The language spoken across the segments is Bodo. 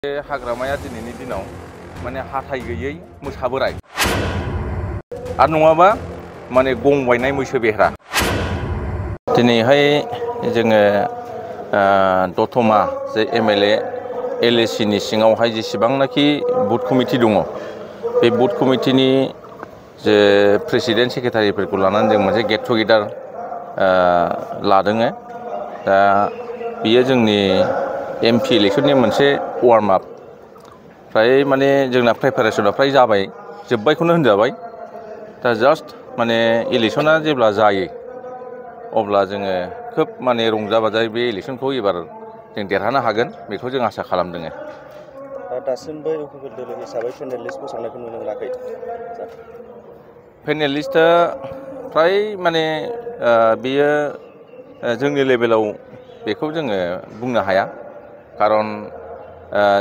हाग्रामाया दिनैनि दिनाव माने हाथाय गैयै मोसा बोराय आरो नङाबा माने गं बायनाय मैसो बेह्रा। दिनैहाय जोङो दतमा जे एमएलए एलएसि नि सिङावहाय जेसेबांनाखि बुथ कमिटि दङ बे बुथ कमिटिनि जे प्रेसिडेन्ट सेक्रेटारिफोरखौ लानानै जों मोनसे गेट टुगेदार लादों। दा बियो जोंनि एमपि इलेक्शननि मोनसे वार्म आप फ्राय माने जोंना प्रिपारेसना फ्राय जाबाय जोब्बायखौनो होनजाबाय। दा जास्ट माने इलेक्शना जेब्ला जायो अब्ला जोङो खोब माने रंजा बाजायै बे इलेक्शनखौ एबार जों देरहानो हागोन बेखौ जों आसा खालामदों। दासिमबो इउपिपिएल दोलो हिसाबै पेनेल लिस्ट फोसावनायखौ नुनो मोनाखै। पेनेल लिस्टआ फ्राय माने बियो जोंनि लेभेलाव बेखौ जोङो बुंनो हाया। खारन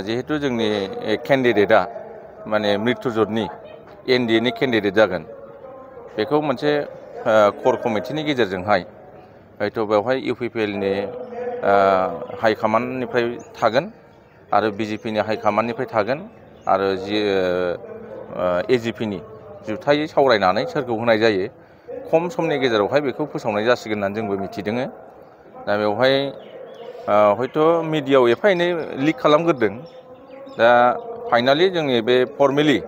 जिहेतु जोंनि केन्डिडेटआ माने मृत्युजतनि एनडिए नि केन्डिडेट जागोन बेखौ मोनसे कर कमिटिनि गेजेरजोंहाय हयथ' बेवहाय इउपिपिएल नि हाइकामान्डनिफ्राय थागोन आरो बिजेपि नि हाइकामान्डनिफ्राय थागोन आरो एजिपि नि जुथायै सावरायनानै सोरखौ होनाय जायो खम समनि गेजेरावहाय बेखौ फोसावनाय जासिगोन होननानै जोंबो मिथिदों। दा बेवहाय हयथ' मिडियायाव एफा एनै लिक खालामग्रोदों। दा फाइनालि जोंनि बे फर्मेलि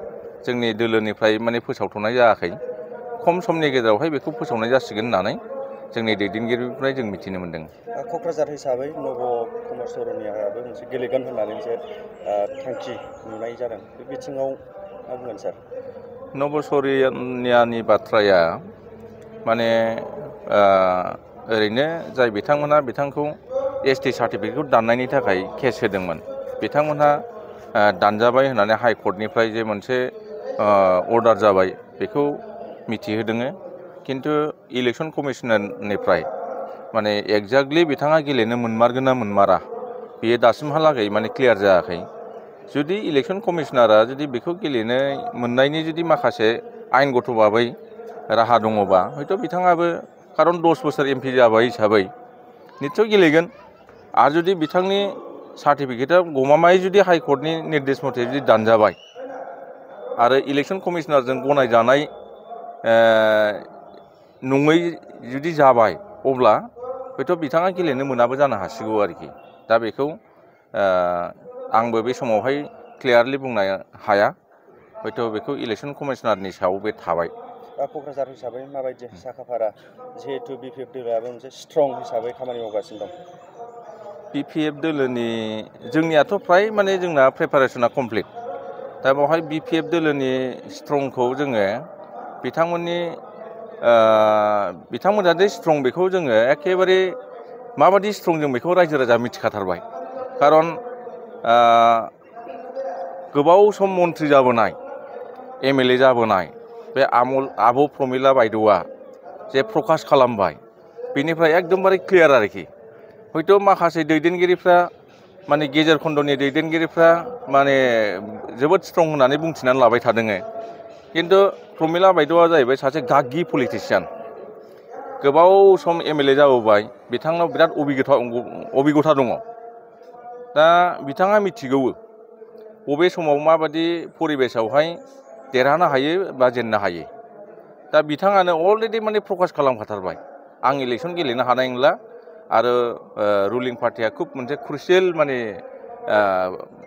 जोंनि दोलोनिफ्राय माने फोसावथ'नाय जायाखै। खम समनि गेजेरावहाय बेखौ फोसावनाय जासिगोन होननानै जोंनि दैदेनगिरिनिफ्राय जों मिथिनो मोनदों। क'क्राझार हिसाबै नब कुमार सरनियाबो मोनसे गेलेगोन होननानै मोनसे थांखि नुनाय जादों। बे बिथिङाव मा बुंगोन सार? नब सरनियानि बाथ्राया माने ओरैनो जाय बिथांमोनहा बिथांखौ एसटि सार्टिफिकेटखौ दाननायनि थाखाय केस होदोंमोन बिथांमोनहा दानजाबाय होननानै हाइकर्टनिफ्राय जे मोनसे अर्डार जाबाय बेखौ मिथिहोदों। किन्तु इलेक्सन कमिसननिफ्राय माने एक्जेक्टलि बिथाङा गेलेनो मोनमारगोन ना मोनमारा बेयो दासिमहालागै माने क्लियार जायाखै। जुदि इलेक्सन कमिसनारा जुदि बेखौ गेलेनो मोननायनि जुदि माखासे आयेनगत भाबै राहा दङबा हयथ' बिथाङाबो खारन 10 बोसोर एमपि जाबाय हिसाबै निस्सय गेलेगोन। आरो जुदि बिथांनि सार्टिफिकेटआ गमामायै जुदि हाइकर्टनि निर्देश मथे जुदि दानजाबाय आरो इलेक्सन कमिसनारजों गनायजानाय नङै जुदि जाबाय अब्ला हयथ' बिथाङा गेलेनो मोनाबो जानो हासिगौ आरोखि। दा बेखौ आंबो बे समावहाय क्लियारलि बुंनो हाया। हयथ' बेखौ इलेक्सन कमिसनारनि सायाव बे थाबाय। क'क्राझार हिसाबै माबायदि साखाफारा जिहेतु बिपिएफ दोलोआबो मोनसे स्ट्रं हिसाबै खामानि मावगासिनो दं। बिपिएफ दोलोनि जोंनियाथ' फ्राय माने जोंना प्रिपारेसना कमप्लिट। दा बेवहाय बिपिएफ दोलोनि स्ट्रंखौ जोङो बिथांमोना जे स्ट्रं बेखौ जोङो एखेबारे माबादि स्ट्रं जों बेखौ रायजो राजा मिथिखाथारबाय। खारन गोबाव सम मन्थ्रि जाबोनाय एमएलए जाबोनाय बे आब' प्रमिला बायद'आ जे प्रकास खालामबाय बेनिफ्राय एकदमबारे क्लियार आरोखि। हयथ' माखासे दैदेनगिरिफ्रा माने गेजेर खन्द'नि दैदेनगिरिफ्रा माने जोबोद स्ट्रं होननानै बुंथिनानै लाबाय थादों। किन्तु प्रमिला बायद'आ जाहैबाय सासे गागि पलिटिसियान। गोबाव सम एमएलए जाबोबाय बिथांनाव बिराद अबिगथा दङ। दा बिथाङा मिथिगौ बबे समाव माबादि परिबेसावहाय देरहानो हायो बा जेननो हायो। दा बिथाङानो अलरेडि माने प्रकास खालामखाथारबाय आं इलेक्सन गेलेनो हानाय नंला आरो रुलिं पार्टिया खुब मोनसे क्रुसियेल माने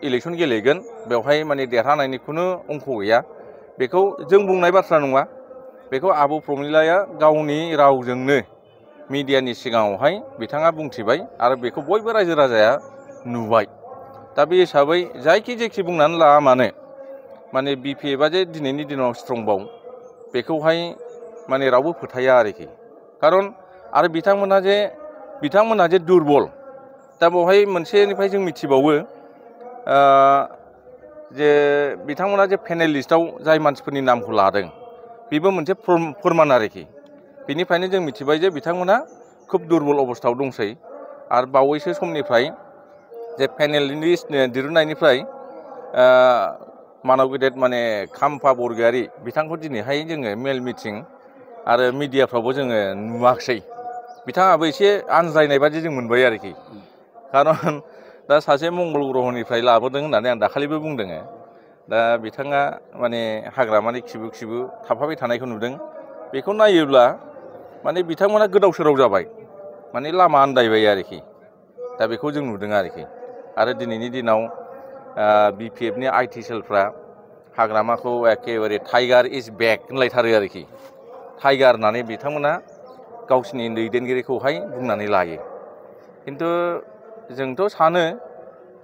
इलेक्सन गेलेगोन बेवहाय माने देरहानायनि खुनु अंख गैया। बेखौ जों बुंनाय बाथ्रा नङा। बेखौ आब' प्रमिलाया गावनि रावजोंनो मिडियानि सिगाङावहाय बिथाङा बुंथिबाय आरो बेखौ बयबो रायजो राजाया नुबाय। दा बे हिसाबै जायखि बुंनानै लाया मानो माने बिपिएफआ जे दिनैनि दिनाव स्ट्रंबाव बेखौहाय माने रावबो फोथाया आरोखि। खारन आरो बिथांमोनहा जे दुरबल। दा बेवहाय मोनसेनिफ्राय जों मिथिबावो जे बिथांमोना जे पेनेल लिस्टआव जाय मानसिफोरनि नामखौ लादों बेबो मोनसे फोरमान आरोखि। बेनिफ्रायनो जों मिथिबाय जे बिथांमोना खुब दुरबल अबस्थायाव दंसै। आरो बावैसो समनिफ्राय जे पेनेल लिस्ट दिरुननायनिफ्राय मानब गेदेर माने खाम्फा बरग'यारि बिथांखौ दिनैहाय जोङो मेल मिटिं आरो मिडियाफ्रावबो जोङो नुवाखसै। बिथाङाबो एसे आनज्रायनाय बादि जों मोनबाय आरोखि। खारन दा सासे मंगल ग्रहनिफ्राय लाबोदों होननानै आं दाखालिबो बुंदों। दा बिथाङा माने हाग्रामानि खिबु थाफाबाय थानायखौ नुदों। बेखौ नायोब्ला माने बिथांमोना गोदाव सोराव जाबाय, माने लामा आन्दायबाय आरोखि। दा बेखौ जों नुदों आरोखि। आरो दिनैनि दिनाव BPFनि IT सेलफ्रा हाग्रामाखौ एखेबारे टाइगार इज बेक होनलायथारो आरोखि। टाइगार होननानै बिथांमोना गावसिनि दैदेनगिरिखौहाय बुंनानै लायो। खिन्थु जोंथ' सानो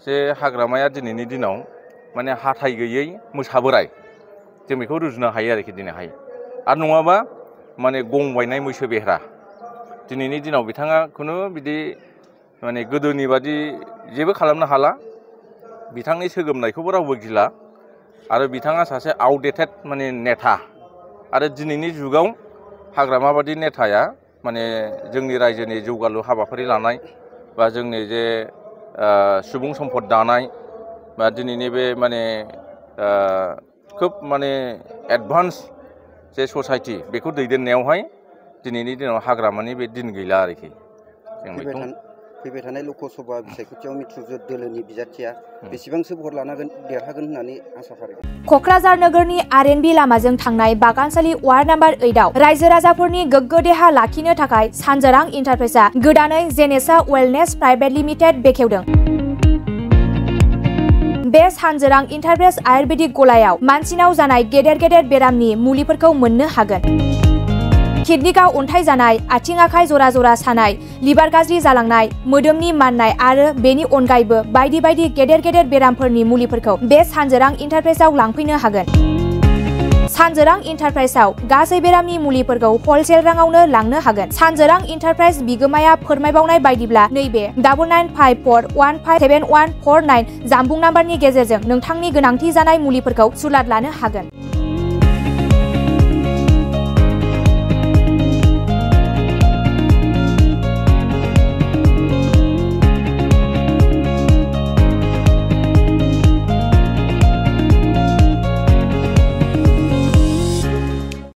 जे हाग्रामाया दिनैनि दिनाव माने हाथाइ गैयै मोसा बोराय, जों बेखौ रुजुनो हायो आरोखि दिनैहाय। आरो नङाबा माने गं बायनाय मैसो बेह्रा। दिनैनि दिनाव बिथाङा खुनु बिदि माने गोदोनि बादि जेबो खालामनो हाला, बिथांनि सोगोमनायखौबो रावबो गिला। आरो बिथाङा सासे आउटडेटेड माने नेता। आरो दिनैनि जुगाव हाग्रामा बादि नेताया माने जोंनि रायजोनि जौगालु हाबाफारि लानाय बा जोंनि जे सुबुं सम्पद दानाय बा दिनैनि बे माने खोब माने एडभान्स जे ससाइटि बेखौ दैदेननायावहाय दिनैनि दिनाव हाग्रामानि बे दिन गैला आरोखि। जों बेखौ फैबाय थानाय लकसभा बिसायख'थियाव मित्रजुध दोलोनि बिजाथिया बेसेबांसो भट लानांगोन देरहागोन होननानै आसा खालामो? क'क्राझार नोगोरनि RNB लामाजों थांनाय बागानसालि वार्ड नाम्बार 8 आव रायजो राजाफोरनि गोग्गो देहा लाखिनो थाखाय सानजोरां इन्टारप्राइजआ गोदानै जेनेसा वेलनेस प्राइभेट लिमिटेड बेखेवदों। बे सानजोरां इन्टारप्राइज आयुर्वेदिक गलायाव मानसिनाव जानाय गेदेर गेदेर बेरामनि मुलिफोरखौ मोननो हागोन। किडनिकआव अन्थाइ जानाय, आथिं आखाइ जरा जरा सानाय, लिभार गाज्रि जालांनाय, मोदोमनि माननाय आरो बेनि अनगायैबो बायदि बायदि गेदेर गेदेर बेरामफोरनि मुलिफोरखौ बे सानजोरां इन्टारप्राइजआव लांफैनो हागोन। सानजोरां इन्टारप्राइजआव गासै बेरामनि मुलिफोरखौ हलसेल राङावनो लांनो हागोन। सानजोरां इन्टारप्राइज बिगोमाया फोरमायबावनाय बायदिब्ला नैबे 9954157149 जानबुं नाम्बारनि गेजेरजों नोंथांनि गोनांथि जानाय मुलिफोरखौ सुलाद लानो हागोन।